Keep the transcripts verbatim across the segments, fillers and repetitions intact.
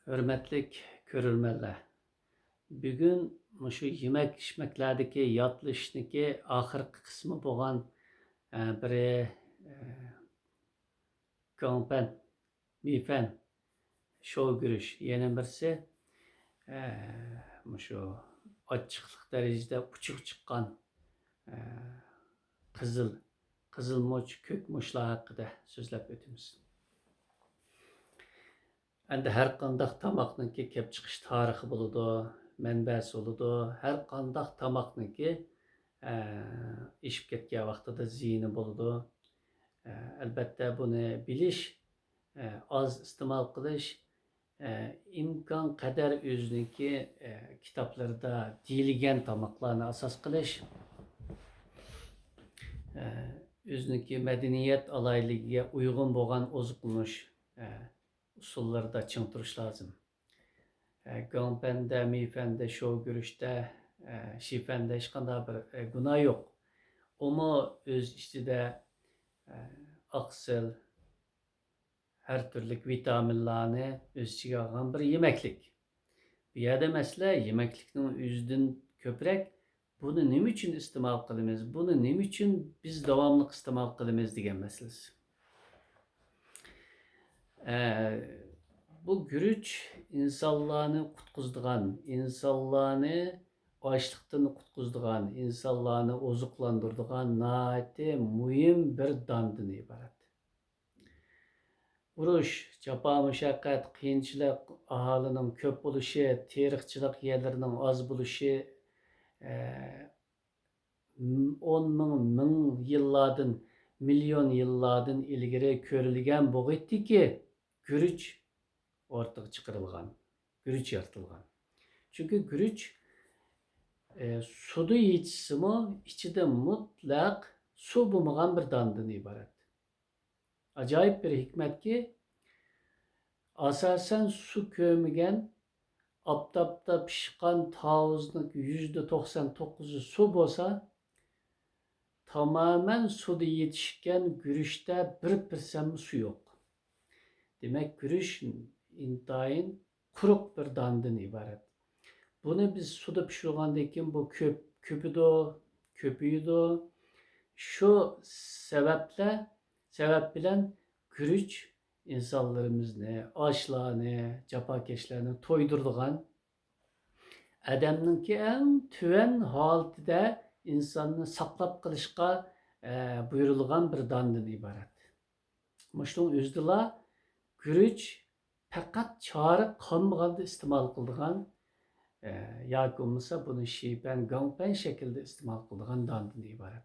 ھۆرمەتلىك كۆرۈرمەنلەر، بۈگۈن مۇشۇ يېمەك-ئىچمەكلەردىكى ياتلىشىشنىكى ئاخىرقى قىسمى بولغان، ئە، بىرى، ئە، گاڭپەن، مىفەن، شوۋ گۈرۈچ، يەنە بىرسى، ئە، مۇشۇ ئاچچىقلىق دەرىجىدە ئۇچىغا چىققان، ئە، قىزىل، قىزىلمۇچ، كۆكمۇچلار ھەققىدە سۆزلەپ ئۆتىمىز. ئەندى ھەر قانداق تاماقنىڭكى كەپ چىقىش تارىخى بولىدۇ، مەنبەسى بولىدۇ. ھەر قانداق تاماقنىڭكى، ئە، ئېشىپ كەتكەن ۋاقتىدا زىيىنى بولىدۇ. ئە، ئەلبەتتە، بۇنى بىلىش، ئە، ئاز ئىستېمال قىلىش، ئە، ئىمكان قەدەر ئۆزىنىڭكى، ئە، كىتابلىرىدا دېيىلگەن تاماقلارنى ئاساس قىلىش، ئە، ئۆزىنىڭكى مەدەنىيەت ئالاھىدىلىكىگە ئۇيغۇن بولغان ئوزۇقلىنىش، ئە، ئۇسۇللىرىدا چىڭ تۇرۇش لازىم. ئە، گاڭپەندە، مىفەندە، شوۋ گۈرۈچتە، ئە، شىفەندە ھېچقانداق بىر، ئە، گۇناھ يوق. ئۇمۇ ئۆز ئىچىدە، ئە، ئاقسىل، ھەر تۈرلۈك ۋىتامىنلارنى ئۆز ئىچىگە ئالغان بىر يېمەكلىك. بۇ يەردە مەسىلە يېمەكلىكنىڭ ئۆزىدىن كۆپرەك بۇنى نېمە ئۈچۈن ئىستېمال قىلىمىز، بۇنى نېمە ئۈچۈن بىز داۋاملىق ئىستېمال قىلىمىز دېگەن مەسىلىسى. ئە، بۇ گۈرۈچ ئىنسانلارنى قۇتقۇزىدىغان، ئىنسانلارنى ئاچلىقتىن قۇتقۇزىدىغان، ئىنسانلارنى ئوزۇقلاندۇرىدىغان ناھايىتى مۇھىم بىر داندىن ئىبارەت. ئۇرۇش، جاپا-مۇشەققەت، قىيىنچىلىق، ئاھالىنىڭ كۆپ بولۇشى، تېرىقچىلىق يەرلىرىنىڭ ئاز بولۇشى، ئە، ئون مىڭ، مىڭ يىللاردىن، مىليون يىللاردىن ئىلگىرى كۆرۈلگەن بولغىيتتىكى، گۈرۈچ ئوتتۇرىغا چىقىرىلغان، گۈرۈچ يارىتىلغان. چۈنكى گۈرۈچ، ئە، سۇدا يېتىشسىمۇ، ئىچىدە مۇتلەق سۇ بولمىغان بىر داندىن ئىبارەت. ئاجايىپ بىر ھېكمەتكى، ئاساسەن سۇ كۆرمىگەن، ئاپتاپتا پىشقان تاۋۇزنىڭ يۈزدە توقسان توققۇزى سۇ بولسا، تامامەن سۇدا يېتىشكەن گۈرۈچتە بىر پىرسەنتمۇ سۇ يوق. دېمەك، گۈرۈچ ئىنتايىن قۇرۇق بىر داندىن ئىبارەت. بۇنى بىز سۇدا پىشۇرغاندىن كېيىن بۇ كۆپ، كۆپىدۇ، كۆپىيىدۇ. شۇ سەۋەبلە، سەۋەب بىلەن گۈرۈچ ئىنسانلىرىمىزنى، ئاچلارنى، جاپاكەشلەرنى تويدۇرىدىغان، ئادەمنىڭكى ئەڭ تۆۋەن ھالىتىدە ئىنساننى ساقلاپ قېلىشقا، ئە، بۇيرۇلغان بىر داندىن ئىبارەت. مۇشۇنىڭ ئۆزىدىلا گۈرۈچ پەقەت چارە قالمىغاندا ئىستېمال قىلىدىغان، ئە، ياكى بولمىسا بۇنى شىپەن، گاڭپەن شەكلىدە ئىستېمال قىلىدىغان داندىن ئىبارەت.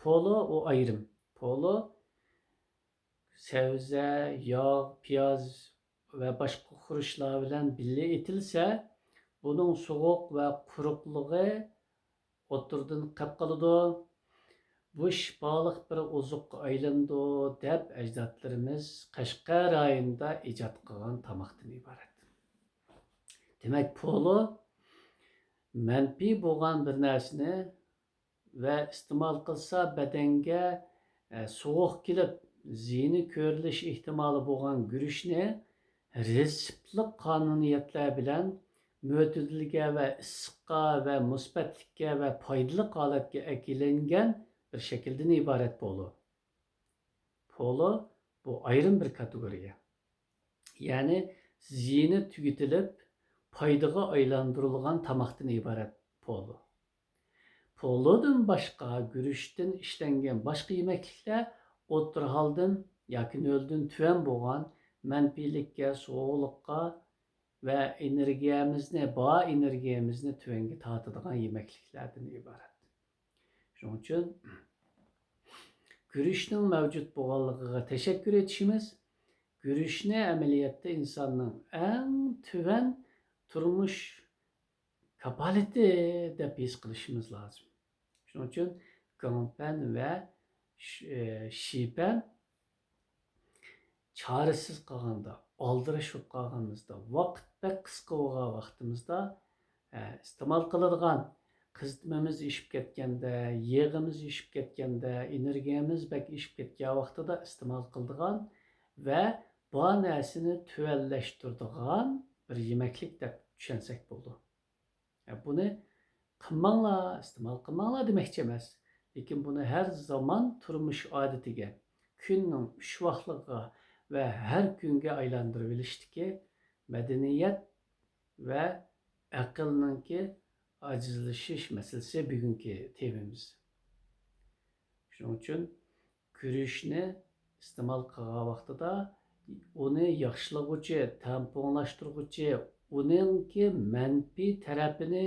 پولۇ ئۇ ئايرىم. پولۇ سەۋزە، ياغ، پىياز ۋە باشقا خۇرۇچلار بىلەن بىللە ئېتىلسە، بۇنىڭ سوغۇق ۋە قۇرۇقلۇقى ئوتتۇرىدىن قېپ قالىدۇ. بۇ شىپالىق بىر ئوزۇققا ئايلىنىدۇ، دەپ ئەجدادلىرىمىز قەشقەر رايونىدا ئىجاد قىلغان تاماقتىن ئىبارەت. دېمەك، پولۇ مەنپىي بولغان بىر نەرسىنى ۋە ئىستېمال قىلسا بەدەنگە، ئە، سوغۇق كېلىپ، زىيىنى كۆرۈلۈش ئېھتىمالى بولغان گۈرۈچنى رېتسېپلىق قانۇنىيەتلەر بىلەن مۆتىدىلگە ۋە ئىسسىققا ۋە مۇسبەتلىككە ۋە پايدىلىق ھالەتكە ئەكېلىنگەن بىر شەكىلدىن ئىبارەت پولۇ. پولۇ بۇ ئايرىم بىر كاتېگورىيە. يەنى زىيىنى تۈگىتىلىپ، پايدىغا ئايلاندۇرۇلغان تاماقتىن ئىبارەت پولۇ. پولۇدىن باشقا گۈرۈچتىن ئىشلەنگەن باشقا يېمەكلىكلەر ئوتتۇرا ھالدىن ياكى نۆلدىن تۆۋەن بولغان مەنپىيلىككە، سوغۇقلۇققا ۋە ئېنېرگىيەمىزنى، بار ئېنېرگىيەمىزنى تۆۋەنگە تارتىدىغان يېمەكلىكلەردىن ئىبارەت. شۇنىڭ ئۈچۈن گۈرۈچنىڭ مەۋجۇت بولغانلىقىغا تەشەككۈر ئېيتىشىمىز، گۈرۈچنى ئەمەلىيەتتە ئىنساننىڭ ئەڭ تۆۋەن تۇرمۇش كاپالىتى دەپ ھېس قىلىشىمىز لازىم. شۇنىڭ ئۈچۈن گاڭپەن ۋە ش-، ئى، شىپەن چارىسىز قالغاندا، ئالدىراش بولۇپ قالغىنىمىزدا، ۋاقىت بەك قىسقا بولغان ۋاقتىمىزدا، ئە، ئىستېمال قىلىدىغان، قىزىتمىمىز ئېشىپ كەتكەندە، يېغىمىز ئېشىپ كەتكەندە، ئېنېرگىيەمىز بەك ئېشىپ كەتكەن ۋاقتىدا ئىستېمال قىلىدىغان ۋە بار نەرسىنى بىر يېمەكلىك دەپ چۈشەنسەك بولىدۇ. بۇنى قىلماڭلار، ئىستېمال قىلماڭلار دېمەكچى ئەمەس. لېكىن بۇنى ھەر زامان تۇرمۇش ئادىتىگە، كۈننىڭ ئۈچ ۋاقلىقىغا ۋە ھەر كۈنگە ئايلاندۇرۇۋېلىشتىكى مەدەنىيەت ۋە ئەقىلنىڭكى ئاجىزلىشىش مەسىلىسى بۈگۈنكى تېمىمىز. شۇنىڭ ئۈچۈن گۈرۈچنى ئىستېمال قىلغان ۋاقتىدا ئۇنى ياخشىلىغۇچى، تەڭپۇڭلاشتۇرغۇچى، ئۇنىڭكى مەنپىي تەرەپىنى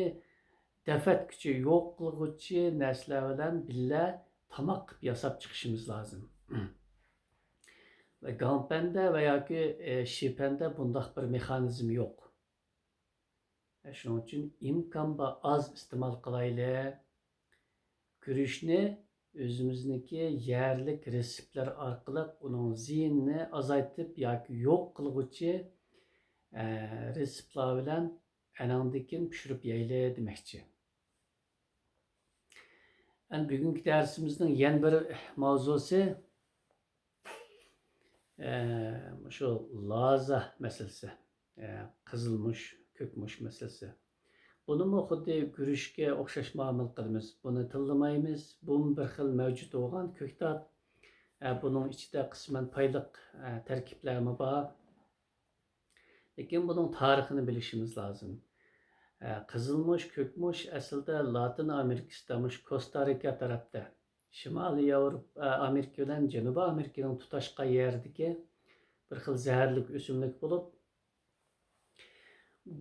دەفئەتكۈچى، يوق قىلغۇچى نەرسىلەر بىلەن بىللە تاماق قىلىپ ياساپ چىقىشىمىز لازىم. ۋە گاڭپەندە ۋە ياكى، ئى، شىپەندە بۇنداق بىر مېخانىزم يوق. شۇنىڭ ئۈچۈن ئىمكان بار ئاز ئىستېمال قىلايلى. گۈرۈچنى ئۆزىمىزنىڭكى يەرلىك رېتسېپلەر ئارقىلىق ئۇنىڭ زىيىنىنى ئازايتىپ ياكى يوق قىلغۇچى، ئە، رېتسېپلار بىلەن ئەنەڭدىكىن پىشۇرۇپ يەيلى دېمەكچى. ئەنە بۈگۈنكى دەرسىمىزنىڭ يەنە بىر ماۋزۇسى، ئە، مۇشۇ لازا مەسىلىسى، ئە، قىزىلمۇچ، كۆكمۇچ مەسىلىسى. بۇنىمۇ خۇددى گۈرۈچكە ئوخشاش مۇئامىلە قىلىمىز. بۇنى تىللىمايمىز. بۇمۇ بىر خىل مەۋجۇت بولغان كۆكتات. ئە، بۇنىڭ ئىچىدە قىسمەن پايلىق، ئە، تەركىبلەرمۇ بار. لېكىن بۇنىڭ تارىخىنى بىلىشىمىز لازىم. ئە، قىزىلمۇچ، كۆكمۇچ ئەسلىدە لاتىن ئامېرىكىسىدا، مۇشۇ كوستا رىكا تەرەپتە، شىمالىي ياۋروپا، ئە، ئامېرىكا بىلەن جەنۇبىي ئامېرىكىنىڭ تۇتاشقان يەرىدىكى بىر خىل زەھەرلىك ئۆسۈملۈك بولۇپ،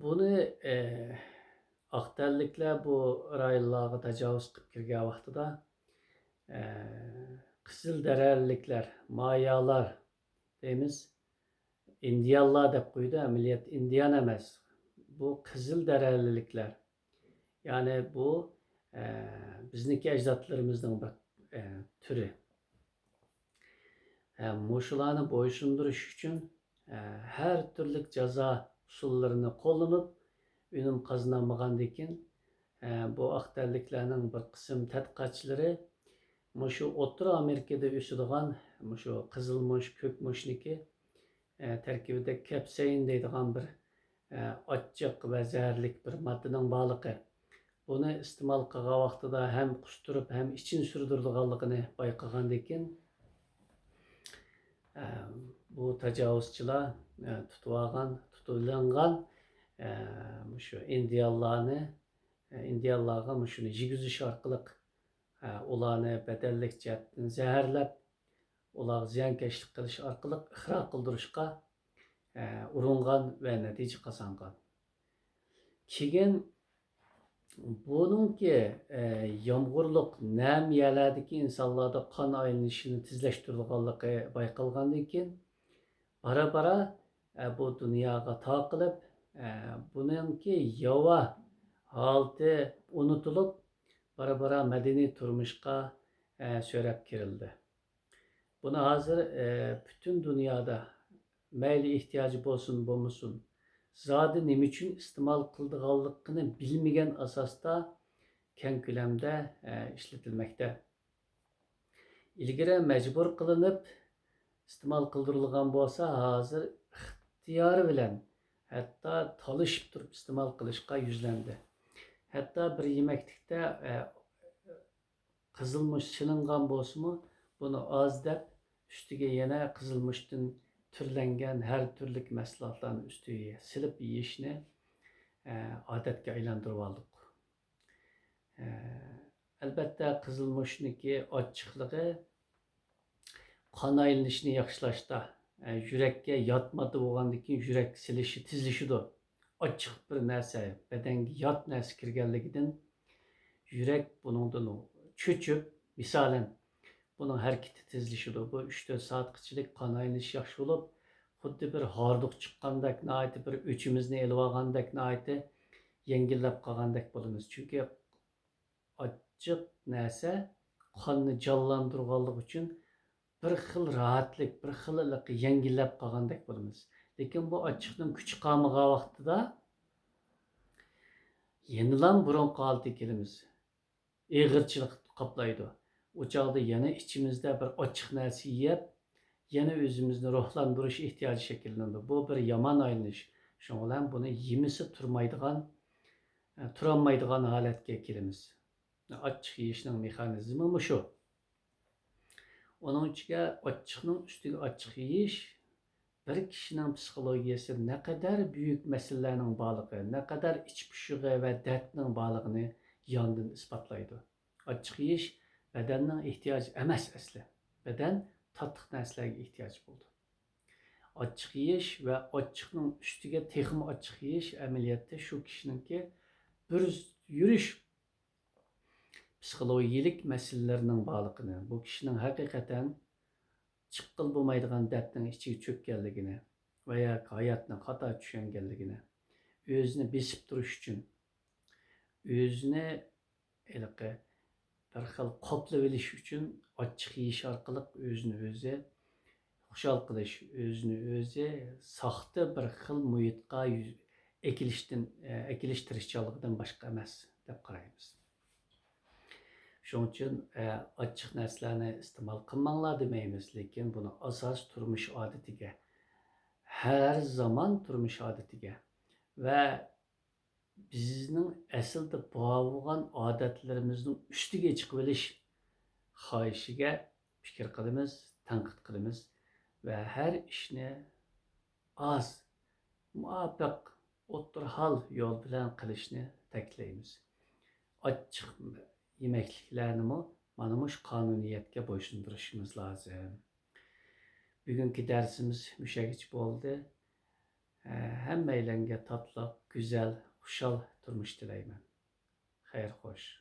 بۇنى، ئە، ئاق تەنلىكلەر بۇ رايونلارغا تاجاۋۇز قىلىپ كىرگەن ۋاقتىدا، ئە، قىزىل دەرەلىكلەر، مايالار دەيمىز، ئىندىيانلار دەپ قويىدۇ، ئەمەلىيەتتە ئىندىيان ئەمەس. بۇ قىزىل دەرەلىكلەر. يەنى بۇ، ئە، بىزنىڭكى ئەجدادلىرىمىزنىڭ بىر، ئە، تۈرى. ئە، مۇشۇلارنى بويسۇندۇرۇش ئۈچۈن، ئە، ھەر تۈرلۈك جازا ئۇسۇللىرىنى قوللىنىپ، ئۈنۈم قازىنالمىغاندىكىن، ئە، بۇ ئاق تەنلىكلەرنىڭ بىر قىسىم تەتقىقاتچىلىرى مۇشۇ ئوتتۇرا ئامېرىكىدا ئۆسىدىغان مۇشۇ قىزىلمۇچ، كۆكمۇچنىكى، ئە، تەركىبىدە كەپسەيىن دەيدىغان بىر، ئە، ئاچچىق ۋە زەھەرلىك بىر ماددىنىڭ بارلىقى، بۇنى ئىستېمال قىلغان ۋاقتىدا ھەم قۇستۇرۇپ، ھەم ئىچىنى سۈردۈرىدىغانلىقىنى بايقىغاندىكىن، ئە، بۇ تاجاۋۇزچىلار، ئە، تۇتۇۋالغان، تۇتۇۋېلىنغان، ئە، مۇشۇ ئىندىيانلارنى، ئە، ئىندىيانلارغا مۇشۇنى يېگۈزۈش ئارقىلىق، ئە، ئۇلارنى بەدەنلىك جەھەتتىن زەھەرلەپ، ئۇلارغا زىيانكەشلىك قىلىش ئارقىلىق ئىقرار قىلدۇرۇشقا، ئە، ئۇرۇنغان ۋە نەتىجە قازانغان. كېيىن بۇنىڭكى، ئە، يامغۇرلۇق نەم يەرلەردىكى ئىنسانلاردا قان ئايلىنىشىنى تېزلەشتۈرىدىغانلىقى بايقالغاندىن كېيىن، بارا-بارا، ئە، بۇ دۇنياغا تارقىلىپ، ئە، بۇنىڭكى ياۋا ھالىتى ئۇنتۇلۇپ، بارا-بارا مەدەنىي تۇرمۇشقا، ئە، سۆرەپ كىرىلدى. بۇنى ھازىر، ئە، پۈتۈن دۇنيادا مەيلى ئېھتىياجى بولسۇن، بولمىسۇن، زادى نېمە ئۈچۈن ئىستېمال قىلىدىغانلىقىنى بىلمىگەن ئاساستا كەڭ كۆلەمدە، ئە، ئىشلىتىلمەكتە. ئىلگىرى مەجبۇر قىلىنىپ ئىستېمال قىلدۇرۇلغان بولسا، ھازىر ئىختىيارى بىلەن، ھەتتا تالىشىپ تۇرۇپ ئىستېمال قىلىشقا يۈزلەندى. ھەتتا بىر يېمەكلىكتە، ئە، قىزىلمۇچ سېلىنغان بولسىمۇ، بۇنى ئاز دەپ، ئۈستىگە يەنە قىزىلمۇچتىن تۈرلەنگەن ھەر تۈرلۈك مەھسۇلاتلارنى ئۈستىگە سېلىپ يېيىشنى، ئە، ئادەتكە ئايلاندۇرۇۋالدۇق. ئە، ئەلبەتتە، قىزىلمۇچنىڭكى ئاچچىقلىقى قان ئايلىنىشىنى ياخشىلاشتا، ئە، يۈرەككە يات ماددا بولغاندىن كېيىن يۈرەك سېلىشى تېزلىشىدۇ. ئاچچىق بىر نەرسە، بەدەنگە يات نەرسە كىرگەنلىكىدىن يۈرەك بۇنىڭدىن چۆچۈپ، مىسالەن، بۇنىڭ ھەرىكىتى تېزلىشىدۇ. بۇ ئۈچ تۆت سائەتكىچىلىك قان ئايلىنىشى ياخشى بولۇپ، خۇددى بىر ھاردۇق چىققاندەك، ناھايىتى بىر ئۆچىمىزنى ئېلىۋالغاندەك، ناھايىتى يەڭگىللەپ قالغاندەك بولىمىز. چۈنكى ئاچچىق نەرسە قاننى جانلاندۇرغانلىقى ئۈچۈن بىر خىل راھەتلىك، بىر خىل يەڭگىللەپ قالغاندەك بولىمىز. لېكىن بۇ ئاچچىقنىڭ كۈچى قالمىغان ۋاقتىدا يەنىلا بۇرۇنقى ھالىتىگە كېلىمىز. ئېغىرچىلىق قاپلايدۇ. ئۇ چاغدا يەنە ئىچىمىزدە بىر ئاچچىق نەرسە يەپ، يەنە ئۆزىمىزنى روھلاندۇرۇش ئېھتىياجى شەكىللىنىدۇ. بۇ بىر يامان ئايلىنىش. شۇنىڭ بىلەن بۇنى يېمىسە تۇرمايدىغان، ئە، تۇرالمايدىغان ھالەتكە كېلىمىز. ئاچچىق يېيىشنىڭ مېخانىزمى مۇشۇ. ئۇنىڭ ئىچىگە ئاچچىقنىڭ ئۈستىگە ئاچچىق يېيىش بىر كىشىنىڭ پسىخولوگىيەسىدە نەقەدەر بۈيۈك مەسىلىلەرنىڭ بارلىقى، نەقەدەر ئىچ پۇشۇقى ۋە دەردنىڭ بارلىقىنى ياندىن ئىسپاتلايدۇ. ئاچچىق يېيىش بەدەننىڭ ئېھتىياجى ئەمەس ئەسلى. بەدەن تاتلىق نەرسىلەرگە ئېھتىياج بولىدۇ. ئاچچىق يېيىش ۋە ئاچچىقنىڭ ئۈستىگە تېخىمۇ ئاچچىق يېيىش ئەمەلىيەتتە شۇ كىشىنىڭكى بىر يۈرۈش پسىخولوگىيەلىك مەسىلىلەرنىڭ بارلىقىنى، بۇ كىشىنىڭ ھەقىقەتەن چىققىلى بولمايدىغان دەردنىڭ ئىچىگە چۆككەنلىكىنى ۋە ياكى ھاياتنى خاتا چۈشەنگەنلىكىنى، ئۆزىنى بېسىپ تۇرۇش ئۈچۈن، ئۆزىنى ھېلىقى بىر خىل قاپلىۋېلىش ئۈچۈن ئاچچىق يېيىش ئارقىلىق ئۆزىنى ئۆزى خۇشال قىلىش، ئۆزىنى ئۆزى ساختا بىر خىل مۇھىتقا يۈز-، ئەكېلىشتىن، ئە، ئەكېلىش تىرىشچانلىقىدىن باشقا ئەمەس، دەپ قارايمىز. شۇنىڭ ئۈچۈن، ئە، ئاچچىق نەرسىلەرنى ئىستېمال قىلماڭلار دېمەيمىز، لېكىن بۇنى ئاساسىي تۇرمۇش ئادىتىگە، ھەر زامان تۇرمۇش ئادىتىگە ۋە بىزنىڭ ئەسلىدە بار بولغان ئادەتلىرىمىزنىڭ ئۈستىگە چىقىۋېلىش خاھىشىگە پىكىر قىلىمىز، تەنقىد قىلىمىز ۋە ھەر ئىشنى ئاز، مۇۋاپىق، ئوتتۇرا ھال يول بىلەن قىلىشنى تەكىتلەيمىز. ئاچچىق يېمەكلىكلەرنىمۇ مانا مۇشۇ قانۇنىيەتكە بويسۇندۇرۇشىمىز لازىم. بۈگۈنكى دەرسىمىز مۇشۇ يەرگىچە بولدى. ھەممەيلەنگە تاتلىق، گۈزەل، خۇشال تۇرمۇش تىلەيمەن. خەير خوش.